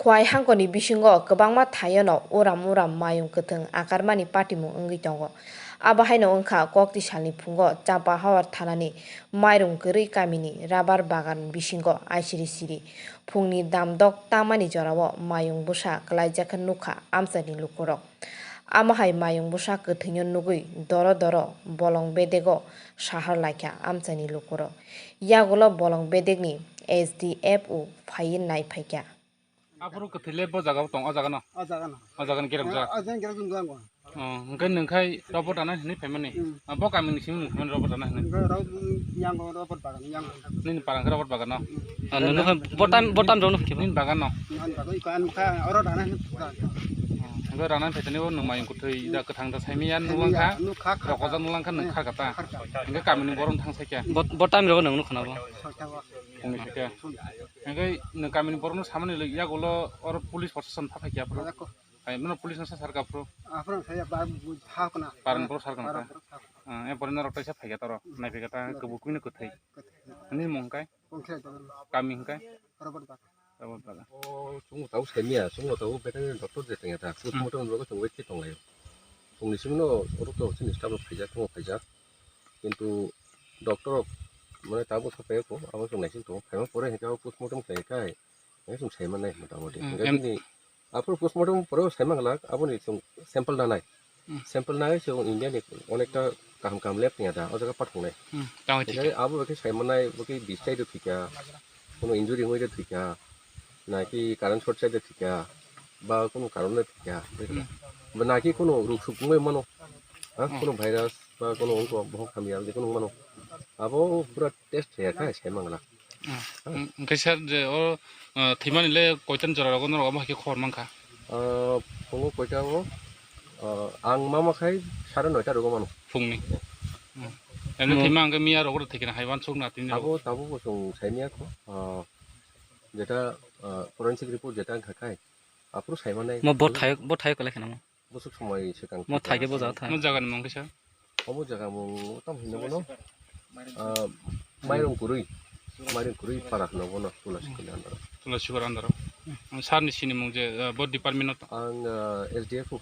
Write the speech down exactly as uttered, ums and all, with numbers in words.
Khowai hangkoni bisingo kwbangma thaiono uram uram mayung kwthwng akarmani patimung wngwi tongo. Abo haino wngkha, kokti salni phungo Champahawar thanani Mairung Kwrwi kamini rabar bagan bisingo aisiri siri phungni damdok tangmani jorao mayung bwsa kwlaijakha nukha amchaini lukurok. Amo hai mayung bwsa kwthwino nugwi doro doro bolong bedego sahar laikha amchaini lukurok. Yagulo bolong bedegni S D F O phaiwi naiphaikha. Aphuru kwthwi le bo jaga o tong, o jaga no? O jaga no. O jaga ni gerek jak? O jaga ni gerek jak. Oh, hwnkhe nwng khai robot rana hinwi phaimani? Hmm. Ah, bo kamini simi nwng phaimani robot rana hinwi? Hwnkhe ro-, yang robot bagan, yang. Nini parang khe robot bagan no? Ah, nwng khai botam, botam rok no khe. Nini bagan no? Nini bagan, iko ang kha, oro rana hinwi. Oh, hwnkhe rana phaitani o nwng mayung kwthwi da kwthang da saimaya nwng langkha. Nwng kha, kha. Rokojak nwng langkha, nwng kha kha ta. Kha kha. Hwnkhe kamini borok thang saikha. Bot-, botam rok nwng nukha na bo? Soita o. Phungni saikha. Hwnkhe nwng kamini borokno samani le yagulo oro police protection pha phaikha aphuru. Ako. Hai, mano police no sa sarkha aphuru. Aphuru saya ba bu-, ha kona. Paran borok sarkha Paran nokha. Borok ha kona. Ah, e borok norok taisa phaikha toro. Hmm. Naiphikha ta Hmm. Kwbui kwino kwthwi. Kwthwi. Nini mung hwnkhe? Pungkhe jalan. Kami hwnkhe? Robot Bagan. Robot Bagan. O, chwng tau saimia, chwng tau veterinary doctor je tongya ta. Hmm. Postmortem rok chwng wait khe tonglaio. Chwngni simi no oro to chini staff rok phaijak, tamo phaijak. Kintu doctor rok mane tabuk sa phaiyakho, abo chwng naising tongo. Phaima pore hwnkhe abo postmortem khlai khai. Hwnkhe chwng sai mannai motamoti. Hmm, Hwnkhe em- bini aphuru postmortem pore sai manglak, aboni chwng sample nanai. Hmm. Sample nanai chwng India ni onekta kaham kaham lab tongya da, o jaga pathoknai. Hmm, tamo thik. Hwnkhe abo khe sai mannai, bo khe bis chai de thwikha, kono injury wngwi de thwikha, na ki current short chai de thwikha, ba kono karon de thwikha, Hmm. ba na ki kono ruk suk wngwi mano, ha, Hmm. Kono virus ba kono wngkho bohok hamya, je kono wngmano. Abo pura test khlaiya kha, sai mangla. Ah, hwnkhe sir, je o, ah, thwimani le koitan jora rogo norok omo hai khe khobor mankha? Ah, phungo koita o, ah, ang mama khai sare noita rogo mano. Phungni? Hmm. Emni thwima hwnkhe miya rogo thwikhe hai uansuk na tini rogo. Abo tabuk bo chwng saimia kho, ah, jeta, ah, forensic report jeta wngkha khai, aphuru saimanai. Mo bo thayok, bo thayok kwlai kheno mo? Bwswk somoi swkang Mo thai khe bo jaga thai. Mo jaga ni mung kisa? Omo jaga mung tamo hinwi bono, ah, Mairung Kwrwi, Mairung Kwrwi para hwnwi bono Tulasi Kori andaro. Tulasi Kori andaro. Sir ni sini mung je, ah, bo department no to? Ang, ah, S D F O.